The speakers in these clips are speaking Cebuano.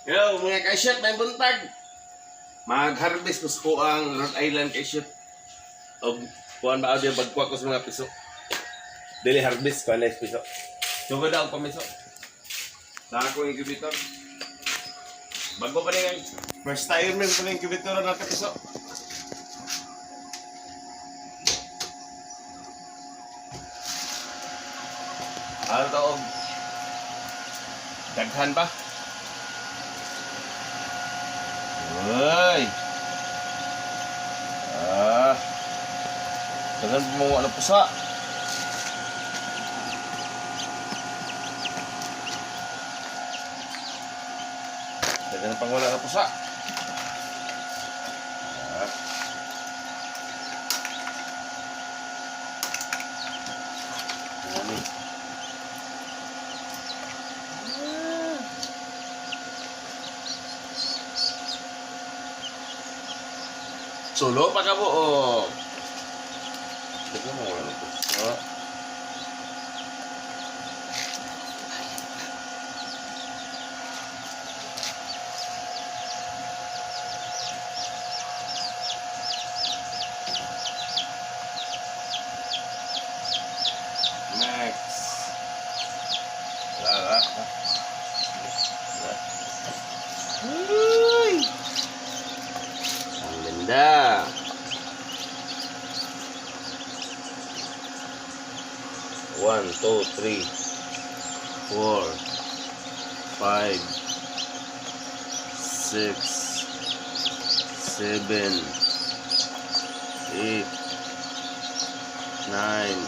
Hello mga ka-shot, may buntag. Mag-harvest ko sa kuang Rhode Island, ka-shot. Og kuan ba audio bagkuha ko sa mga piso. Dili harvest kuan na piso. Sugod ako pamiso. Sa akong incubator. Bago pa rin, first time man pa rin incubator na piso. Ano to og daghan ba? Uy! Ah. Daghan pa mo ano pusa. Daghan pang wala na pusa. Ah. Ano ni? Sulo pa ka buo. Daghan mo wala na pusa. Next. Wala, wala. Wala. Uy! Ang ganda. One, two, three, four, five, six, seven, eight, nine.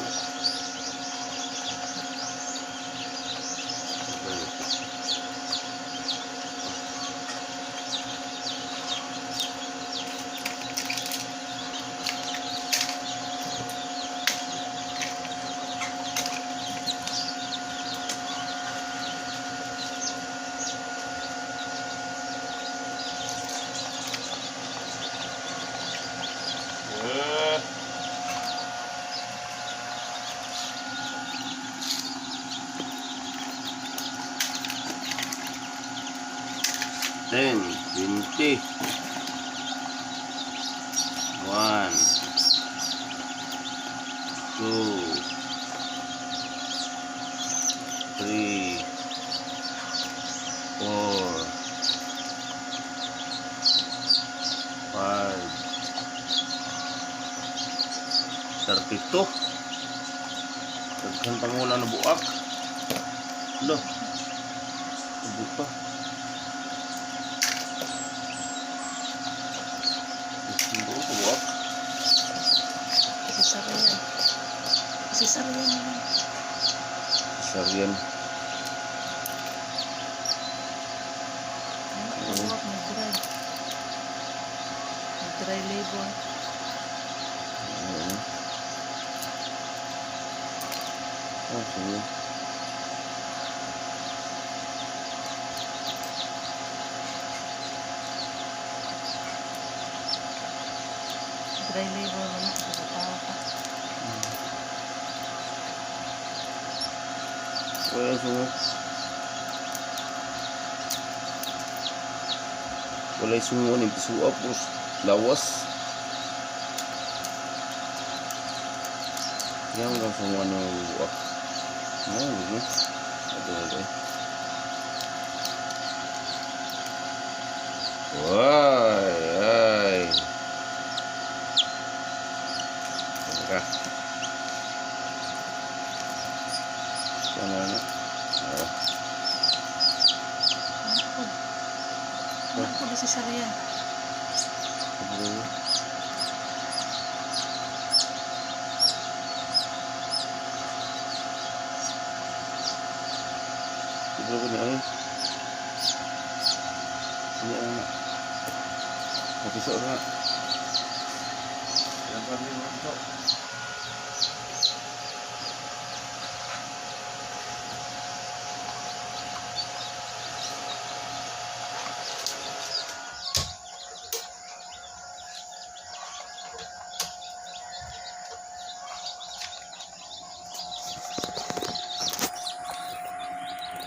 Ah. 10, 20. 1, 2, 3, 4, 5, 32. Daghan pa muna na buak. Lo. Ubo pa. Buo pa buak. Cesarean. Cesarean na. Cesarean. Ano, buwak, mag-dry. Mag-dry labor. Oo. Oh, sige. Dry labor mo na. Pagkatawa ka. Wala sungo. Walay sungo ni pisuap pus lawas. Yang kang sungo ng buak. Mo gini. Ato na. Why, ay. Ano ka? Ano na? Oh. Anak ko. Anak ko, cesarean. Ano? Siguro ko niya ay. Hindi ano na. Mapiso na. Ilang pa rin mapiso.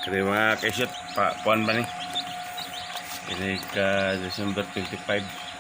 Kaya mga kaisip, pa, kuan ba ni? Ini ka December 25.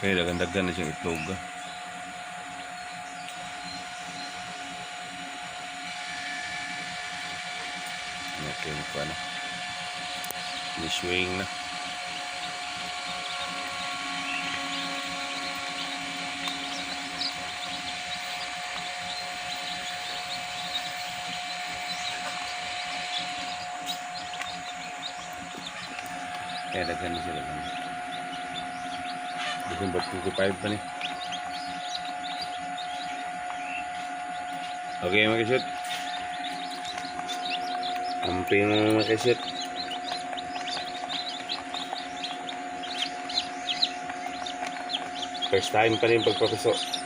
Kaya daghan-daghan na siyang itlog, ah. Okay, mukha na. Ni-swing na. Kaya daghan na siya, daghan. December 25 pa ni. Okay, mga kashoot. Amping, mga kashoot. First time pa rin pagpapiso.